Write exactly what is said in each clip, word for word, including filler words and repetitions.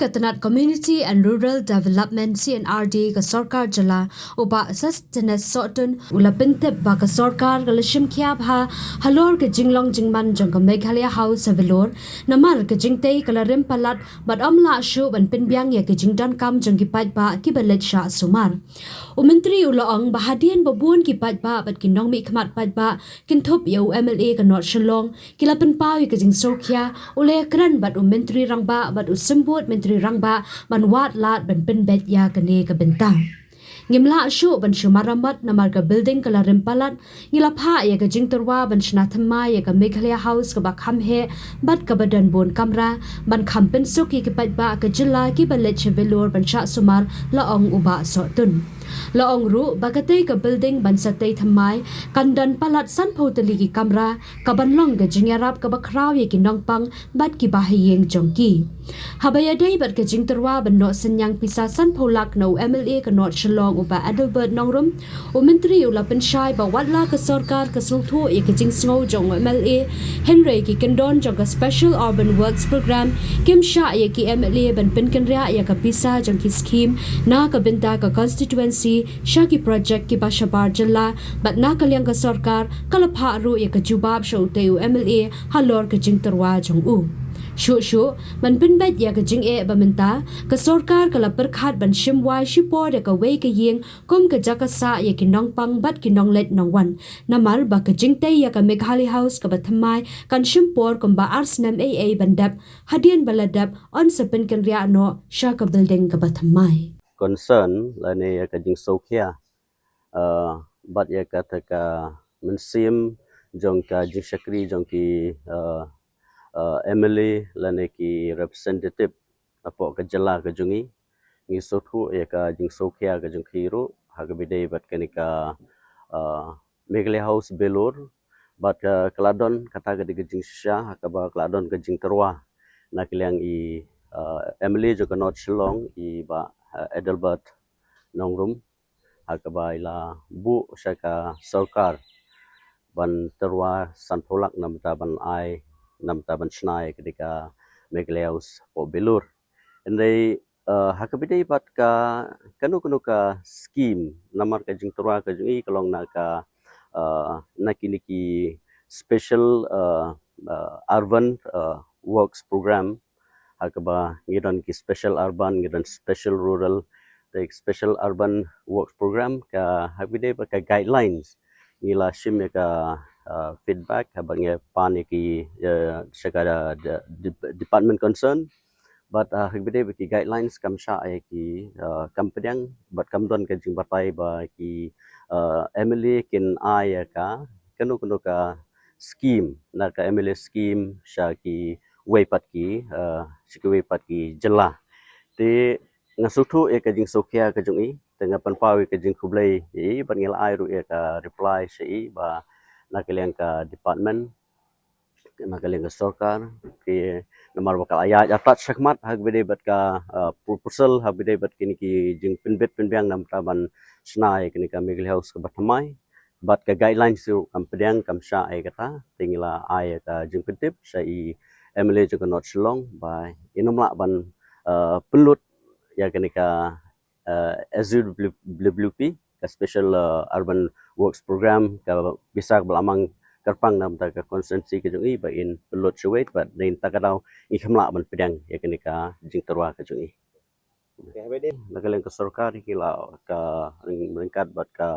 Ka tnat Community and Rural Development, C and R D, ka sorkar jylla, u Bah Sosthenes Sohtun, u la pyntip ba ka sorkar ka la shim khia bha halor ka jinglong jingman jong ka Meghalaya House ha Vellore, namar ka jingtei ka la rim palat bad ym lah shuh ban pynbiang ïa ka jingdonkam jong ki paidbah kiba leit shah sumar. U Myntri u la ong ba hadien ba bun ki paidbah bad ki nongmihkhmat paidbah kin thup ïa u M L A ka North Shillong, ki la pynpaw ïa ka jingsngewkhia, u la ïakren bad u Myntri Rangbah bad u Symbud Myntri Rangbah ban wad lad ban pynbeit ïa kane ka bynta. Ngim lah shuh ban shu maramot namar ka building ka la rim palat, ngi la phah ïa ka jingtyrwa ban shna thymmai ïa ka Meghalaya House kaba kham heh bad kaba don bun kamra, ban kham pynsuk ïa ki paidbah ka jylla kiba leit sha Vellore ban shah sumar, la ong u Bah Sohtun. La ong ruh ba katei ka building ban sa tei thymmai kan don palat sanphew tylli ki kamra, kaban long ka jingïarap kaba khraw ïa ki nongpang bad kiba ha ïing jong ki. Haba ïadei bad ka jingtyrwa ban noh synñiang pisa sanphew lak na u M L A ka North Shillong u Bah Adelbert Nongrum, u Myntri u la pynshai ba watla ka sorkar ka sngewthuh ïa ka jingsngew jong u M L A, hynrei ki kyndon jong ka Special Urban Works Programme kim shah ïa ki M L A ban pynkynriah ïa ka pisa jong ki skhim na ka bynta ka constituency sha ki projek kiba shabar jylla, bad na ka liang ka sorkar ka la phah ruh ïa ka jubab sha utei u M L A halor ka jingtyrwa jong u. Shuh shuh ban pynbeit ïa ka jingeh ba mynta, ka sorkar ka la pyrkhat ban shim wai shipor ïa kawei ka ïing kum ka jaka sah ïa ki nongpang bad ki nongleit nongwan, namar ba ka jingtei ïa ka Meghalaya House kaba thymmai kan shim por kumba ar snem ei ei ban dep, hadien ba la dep yn sa pynkynriah noh sha ka building kaba thymmai. Concern lane ïa ka jingsngewkhia, uh, bad ïa kata ka mynsiem jong ka jingshakri jong ki, uh, uh, M L A lane ki representative hapoh ka jylla ka jong ngi. Ngi sngewthuh ïa ka jingsngewkhia ka jong ki ruh ha kaba ïadei bad kane ka, uh, Meghalaya House Vellore, bad, uh, ka la don kata ka dei ka jingshisha ha kaba ka la don ka jingtyrwa na ka liang i, uh, M L A jong ka North Shillong, i Bah, uh, Adelbert Nongrum, ha kaba i la buh sha ka sorkar ban tyrwa sanphew lak namar ban ai, namar ban shna ïa kane ka Meghalaya House hapoh Vellore. Hynrei, uh, ha kaba ïadei bad ka kano kano ka skhim, namar ka jingtyrwa ka jong i ka long na ka, uh, na kine ki Special, uh, uh, Urban, uh, Works Programme, ha kaba ngi don ki Special Urban, ngi don Special Rural, te Special Urban Works Programme, ka ha kaba ïadei bad ka guidelines ngi la shim ïa ka, uh, feedback haba ngi pan ïa ki, uh, sha ka, uh, de-, de-, department concern. Bad, uh, ha kaba ïadei bad ki guidelines kam shah ïa ki, uh, kam pdiang, bad kam don ka jingbatai ba ki, uh, M L A kin ai ïa ka kano kano ka skhim na ka M L A skhim sha kiwei pat ki, uh, sha kiwei pat ki jylla. Te nga sngewthuh ïa ka jingsngewkhia ka jong i, te nga pynpaw ïa ka jingkhublei ïa i, bad ngi la ai ruh ïa ka reply sha i ba na ka liang ka department, na ka liang ka sorkar, ki namar ba ka la ïa, ïa touch shakhmat ha kaba ïadei bad ka, uh, proposal ha kaba ïadei bad kine ki jingpynbit pynbiang namar ban shna ïa kane ka Meghalaya House kaba thymmai. Bad ka guidelines ruh kam pdiang, kam shah ïa kata, te ngi la ai ïa ka jingpyntip sha i M L A jong ka North Shillong ba in ym lah ban, uh, pynlut ïa kane ka, uh, S U W P, ka Special, uh, Urban Works Programme, ka pisa kaba la mang kyrpang namar ka constituency ka jong i ba in pynlut shuwei, bad na kata ka daw i kam lah ban pdiang ïa kane ka jingtyrwa ka jong i. Okay, haba ïadei na ka liang ka sorkar ki la ka ryngkat bad ka,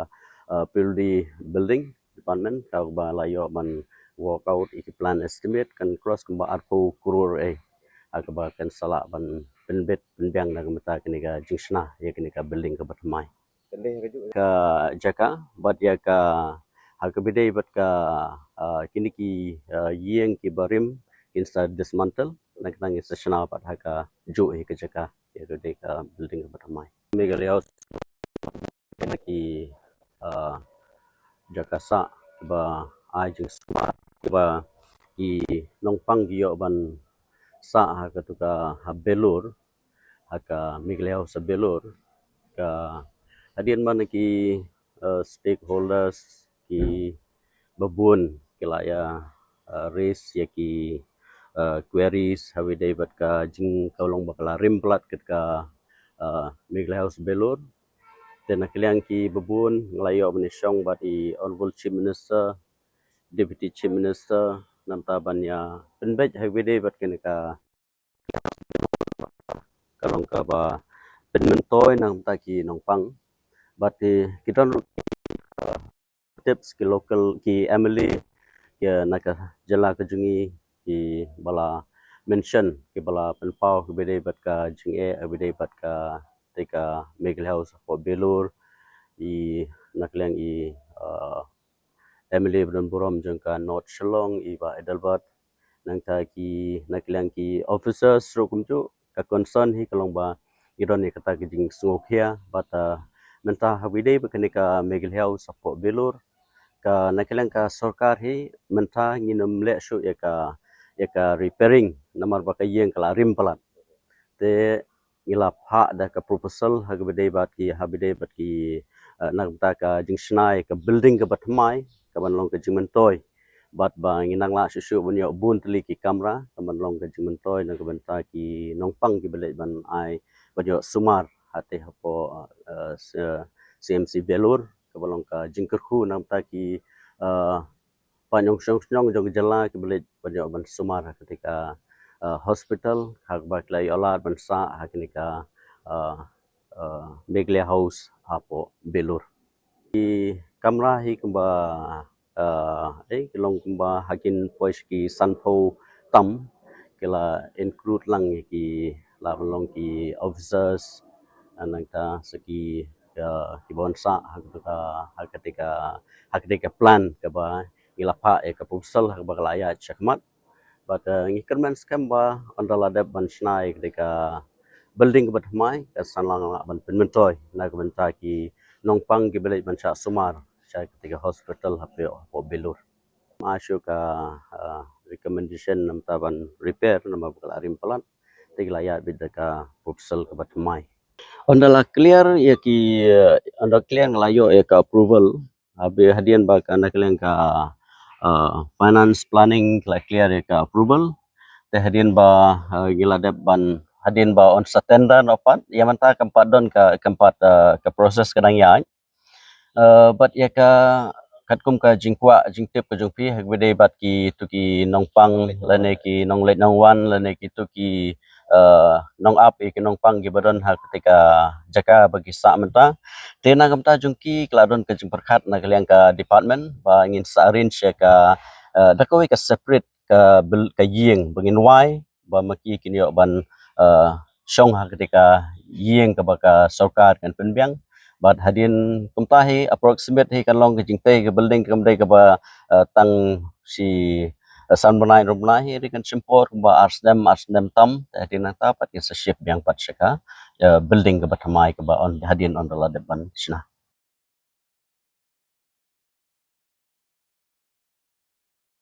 uh, P W D Building Department, kaba la ïoh ban work out ïa ki plan estimate kan cross kumba arphew klur eh, ha kaba kan sa lah ban pynbit pynbiang na ka bynta kane ka jingshna ïa kane ka building kaba thymmai. Ka jaka bad ïa ka ha kaba ïadei bad ka, uh, kine ki, uh, ïing kiba rim kin sa dismantle, na ka bynta ngin sa shna pat ha kajuh hi ka jaka ïa kane ka building kaba thymmai. Meghalaya House na ki, uh, jaka sah ba ai jingsumar ba ki nongpang ki ïoh ban sah ha katu ka, ha Vellore, ha ka Meghalaya House ha Vellore, ka hadien ba na ki, uh, stakeholders kiba bun ki la ïa, uh, raise ïa ki, uh, queries ha kaba ïadei bad ka jing ka long ba ka la rim palat kat ka uh, Meghalaya House Belur. Te na ka liang ki babun nga la ïoh ban ïashong bad i Honorable Chief Minister, Deputy Chief Minister, namar ban ïa pynbeit ha kaba ïadei bad kane ka ka long kaba pynmyntoi na ka bynta ki nongpang. Bad ki, ki don ruh ki, uh, tips ki local ki M L A ki na ka jylla ka jong ngi kiba la mention, kiba la pynpaw ha kaba ïadei bad ka jingeh, ha kaba ïadei bad ka, te ka Meghalaya House hapoh Belur, i na ka liang i, uh, M L A ba don burom jong ka North Shillong, i Bah Adelbert, nangta ki na ka liang ki officers ruh kumjuh, ka concern hi ka long ba ngi don ïa kata ka jingsngewkhia, bad, uh, mynta ha kaba ïadei bad kane ka Meghalaya House hapoh Belur, ka na ka liang ka sorkar hi mynta ngin ym leh shuh ïa ka, ïa ka repairing namar ba ka ïing ka la rim palat. Te ngi la phah da ka proposal ha kaba ïadei bad ki, ha kaba ïadei bad ki, uh, na ka bynta ka jingshna ïa ka building kaba thymmai kaban long ka jingmyntoi. Bad ba ngin nang lah shuh shuh ban ïoh bun tylli ki kamra kaban long ka jingmyntoi na ka bynta ki nongpang kiba leit ban ai, ban ïoh sumar hangtei hapoh, uh, C M C Belur, kaba long ka jingkyrkhu na ka bynta ki, uh, paid nongshong shnong jong ka jylla kiba leit ban ïoh ban sumar ha katei ka, uh, hospital, ha kaba ki la ïoh lad ban sah ha kane ka, uh, uh, Meghalaya House hapoh Belur. Ki kamra hi kumba, uh, eh, ki long kumba ha kin poi sha ki sanphew tam, ki la include lang ïa ki, la ban long ki officers, nangta sa ki, uh, kiba wan sah ha katei ka, ha katei ka, ha katei ka plan kaba ngi la phah ïa ka proposal ha kaba ka la ïaid shakhmat. Bad, uh, ngi kyrmen skhem ba ynda la dep ban shna ïa katei ka building kaba thymmai, kan sa nang lah ban pynmyntoi na ka bynta ki nongpang kiba leit ban shah sumar sha katei ka hospital hapoh, hapoh Belur. Ai shuh ka, uh, recommendation namar ban repair namar ba ka la rim palat. Te ki la ïaid beit da ka proposal kaba thymmai. Ynda la clear ïa ki, uh, ynda clear nga la ïoh ïa ka approval. Haba hadien ba ka na ka liang ka, uh, finance planning ki la clear ïa ka approval. Te hadien ba, uh, ngi la dep ban, hadien ba ong sa tender noh pat, ïa mynta kam pat don ka, kam pat, uh, ka process ka dang ïaid. Uh, bad ïa ka, katkum ka jingkwah jingtip ka jong phi ha kaba ïadei bad kito ki nongpang lane ki nongleit nongwan lane kito ki, uh, nongap ïa ki nongpang kiba don ha katei ka jaka ba ki sah mynta. Te na ka bynta jong ki ka la don ka jingpyrkhat na ka liang ka department ba ngin sa arrange ïa ka, uh, da kawei ka separate ka bil-, ka ïing ba ngin wai ba ma ki kin ïoh ban, uh, shong ha katei ka ïing kaba ka sorkar kan pynbiang. Bad hadien kumta hi approximate hi kan long ka jingtei ka building kam dei kaba, uh, tang shi, uh, san bnai, ro bnai hi, ri kan shim por kumba ar snem, ar snem tam. Te hadien nangta pat kin sa shift biang pat sha ka, uh, building kaba thymmai kaba ong hadien ynda la dep ban shna.